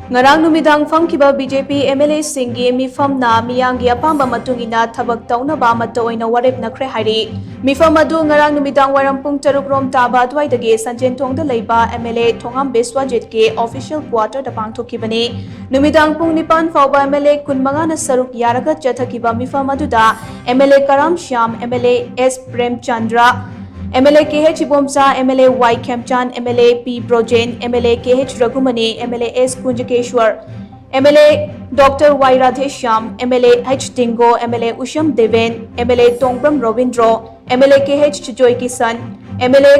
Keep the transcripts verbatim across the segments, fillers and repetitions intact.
ꯉꯔꯥꯡ ꯅꯨꯃꯤꯗꯥꯡ ꯐꯝꯈꯤꯕ BJP MLAꯁꯤꯡꯒꯤ ꯃꯤꯐꯝꯅ ꯃꯤꯌꯥꯝꯒꯤ ꯑꯄꯥꯝꯕ ꯃꯇꯨꯡ ꯏꯟꯅ ꯊꯕꯛ ꯇꯧꯅꯕ ꯑꯃꯠꯇ ꯑꯣꯏꯅ ꯋꯥꯔꯦꯞꯅꯈ꯭ꯔꯦ ꯍꯥꯏꯔꯤ꯫ ꯃꯤꯐꯝ ꯑꯗꯨ ꯉꯔꯥꯡ ꯅꯨꯃꯤꯗꯥꯡ ꯋꯥꯏꯔꯝ ꯄꯨꯡ ꯇꯔꯨꯛ ꯔꯣꯝ ꯇꯥꯕ ꯑꯗꯨꯋꯥꯏꯗꯒꯤ ꯁꯟꯖꯦꯟꯊꯣꯡꯗ ꯂꯩꯕ MLA ꯊꯣꯉꯥꯝ ꯕꯤꯁ꯭ꯋꯥꯖꯤꯠꯀꯤ official quarterꯗ ꯄꯥꯡꯊꯣꯛꯈꯤꯕꯅꯤ꯫ ꯅꯨꯃꯤꯗꯥꯡ ꯄꯨꯡ ꯅꯤꯄꯥꯟ ꯐꯥꯎꯕ MLA ꯀꯨꯟꯃꯉꯥꯅ ꯁꯔꯨꯛ ꯌꯥꯔꯒ ꯆꯠꯊꯈꯤꯕ ꯃꯤꯐꯝ ꯑꯗꯨꯗ MLA ꯀꯔꯥꯝ Shyam, MLA S Premchandra, MLA KH Ibomcha, MLA Y ꯈꯦꯝꯆꯥꯟ, MLA P Brojen, MLA KH ꯔꯘꯨꯃꯅꯤ, MLA S ꯀꯨꯟꯖꯀꯦꯁ꯭ꯋꯔ, MLA Doctor Y Radheshyam, MLA H ꯇꯤꯡꯒꯣ, MLA ꯎꯁꯝ ꯗꯦꯕꯦꯟ, MLA ꯇꯣꯡꯕ꯭ꯔꯝ ꯔꯣꯕꯤꯟꯗ꯭ꯔꯣ, MLA KH ꯖꯣꯏ Kisan, MLA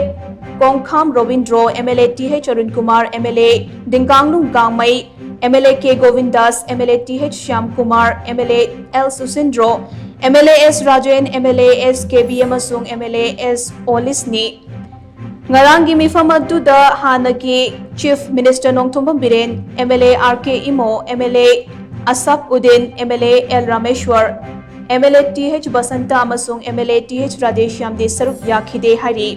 ꯀꯣꯡꯈꯥꯝ Robindro, MLA TH Arun Kumar, MLA ꯗꯤꯡꯀꯥꯡꯂꯨꯡ ꯒꯥꯡꯃꯩ, MLA K ꯒꯣꯕꯤꯟꯗꯥꯁ, MLA TH Shyam Kumar, MLA L ꯁꯨꯁꯤꯟꯗ꯭ꯔꯣ, MLA S Rajen, MLA S ꯀꯦꯕꯤ ꯑꯃꯁꯨꯡ MLA S ꯑꯣꯂꯤꯁꯅꯤ꯫ ꯉꯔꯥꯡꯒꯤ ꯃꯤꯐꯝ ꯑꯗꯨꯗ ꯍꯥꯟꯅꯒꯤ Chief Minister Nongthombam Biren, MLA R K Imo, MLA ꯑꯁꯥꯞ Uddin, MLA L ꯔꯥꯃꯦꯁ꯭ꯋꯔ, MLA TH Basanta ꯑꯃꯁꯨꯡ MLA TH ꯔꯥꯙꯦꯁ꯭ꯌꯥꯝꯗꯤ ꯁꯔꯨꯛ ꯌꯥꯈꯤꯗꯦ ꯍꯥꯏꯔꯤ꯫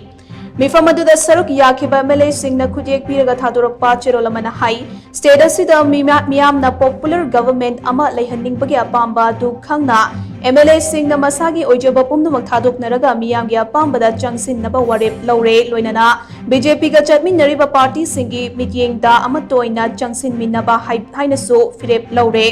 ꯃꯤꯐꯝ ꯑꯗꯨꯗ ꯁꯔꯨꯛ ꯌꯥꯈꯤꯕ MLAꯁꯤꯡꯅ ꯈꯨꯠꯌꯦꯛ ꯄꯤꯔꯒ ꯊꯥꯗꯣꯔꯛꯄ ꯆꯦꯔꯣꯜ ꯑꯃꯅ ꯍꯥꯏ, state ꯑꯁꯤꯗ ꯃꯤꯃꯥ-, ꯃꯤꯌꯥꯝꯅ popular government ꯑꯃ ꯂꯩꯍꯟꯅꯤꯡꯕꯒꯤ ꯑꯄꯥꯝꯕ ꯑꯗꯨ ꯈꯪꯅ MLAꯁꯤꯡꯅ ꯃꯁꯥꯒꯤ ꯑꯣꯏꯖꯕ ꯄꯨꯝꯅꯃꯛ ꯊꯥꯗꯣꯛꯅꯔꯒ ꯃꯤꯌꯥꯝꯒꯤ ꯑꯄꯥꯝꯕꯗ ꯆꯪꯁꯤꯟꯅꯕ ꯋꯥꯔꯦꯞ ꯂꯧꯔꯦ꯫ ꯂꯣꯏꯅꯅ BJPꯒ ꯆꯠꯃꯤꯟꯅꯔꯤꯕ partyꯁꯤꯡꯒꯤ ꯃꯤꯠꯌꯦꯡꯗ ꯑꯃꯠꯇ ꯑꯣꯏꯅ ꯆꯪꯁꯤꯟꯃꯤꯟꯅꯕ ꯍꯥꯏ-, ꯍꯥꯏꯅꯁꯨ ꯐꯤꯔꯦꯞ ꯂꯧꯔꯦ꯫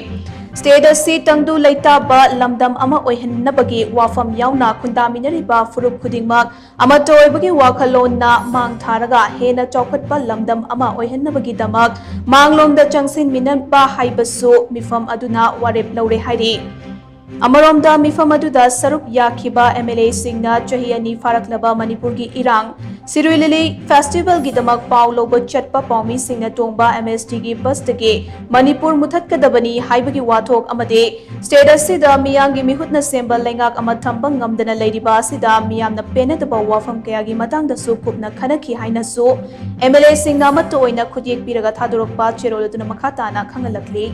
State ꯑꯁꯤ ꯇꯪꯗꯨ ꯂꯩꯇꯥꯕ ꯂꯝꯗꯝ ꯑꯃ ꯑꯣꯏꯍꯟꯅꯕꯒꯤ ꯋꯥꯐꯝ ꯌꯥꯎꯅ ꯈꯨꯟꯗꯥꯃꯤꯟꯅꯔꯤꯕ ꯐꯨꯔꯨꯞ ꯈꯨꯗꯤꯡꯃꯛ ꯑꯃꯠꯇ ꯑꯣꯏꯕꯒꯤ ꯋꯥꯈꯜꯂꯣꯟꯅ ꯃꯥꯡ ꯊꯥꯔꯒ ꯍꯦꯟꯅ ꯆꯥꯎꯈꯠꯄ ꯂꯝꯗꯝ ꯑꯃ ꯑꯣꯏꯍꯟꯅꯕꯒꯤꯗꯃꯛ ꯃꯥꯡꯂꯣꯝꯗ ꯆꯪꯁꯤꯟꯃꯤꯟꯅꯕ ꯍꯥꯏꯕꯁꯨ ꯃꯤꯐꯝ ꯑꯗꯨꯅ ꯋꯥꯔꯦꯞ ꯂꯧꯔꯦ ꯍꯥꯏꯔꯤ꯫ ꯑꯃꯔꯣꯝꯗ ꯃꯤꯐꯝ ꯑꯗꯨꯗ ꯁꯔꯨꯛ ꯌꯥꯈꯤꯕ MLAꯁꯤꯡꯅ ꯆꯍꯤ ꯑꯅꯤ ꯐꯥꯔꯛꯂꯕ ꯃꯅꯤꯄꯨꯔꯒꯤ ꯏꯔꯥꯡ, ꯁꯤꯔꯨꯏ ꯂꯤꯂꯤ festivalꯒꯤꯗꯃꯛ ꯄꯥꯎ ꯂꯧꯕ ꯆꯠꯄ ꯄꯥꯎꯃꯤꯁꯤꯡꯅ ꯇꯣꯡꯕ MSTꯒꯤ busꯇꯒꯤ ꯃꯅꯤꯄꯨꯔ ꯃꯨꯊꯠꯀꯗꯕꯅꯤ ꯍꯥꯏꯕꯒꯤ ꯋꯥꯊꯣꯛ ꯑꯃꯗꯤ state ꯑꯁꯤꯗ ꯃꯤꯌꯥꯝꯒꯤ ꯃꯤꯍꯨꯠꯅ ꯁꯦꯝꯕ ꯂꯩꯉꯥꯛ ꯑꯃ ꯊꯝꯕ ꯉꯝꯗꯅ ꯂꯩꯔꯤꯕ ꯑꯁꯤꯗ ꯃꯤꯌꯥꯝꯅ ꯄꯦꯟꯅꯗꯕ ꯋꯥꯐꯝ ꯀꯌꯥꯒꯤ ꯃꯇꯥꯡꯗꯁꯨ ꯀꯨꯞꯅ ꯈꯟꯅꯈꯤ ꯍꯥꯏꯅꯁꯨ MLAꯁꯤꯡꯅ ꯑꯃꯠꯇ ꯑꯣꯏꯅ ꯈꯨꯠꯌꯦꯛ ꯄꯤꯔꯒ ꯊꯥꯗꯣꯔꯛꯄ ꯆꯦꯔꯣꯜ ꯑꯗꯨꯅ ꯃꯈꯥ ꯇꯥꯅ ꯈꯪꯍꯜꯂꯛꯂꯤ꯫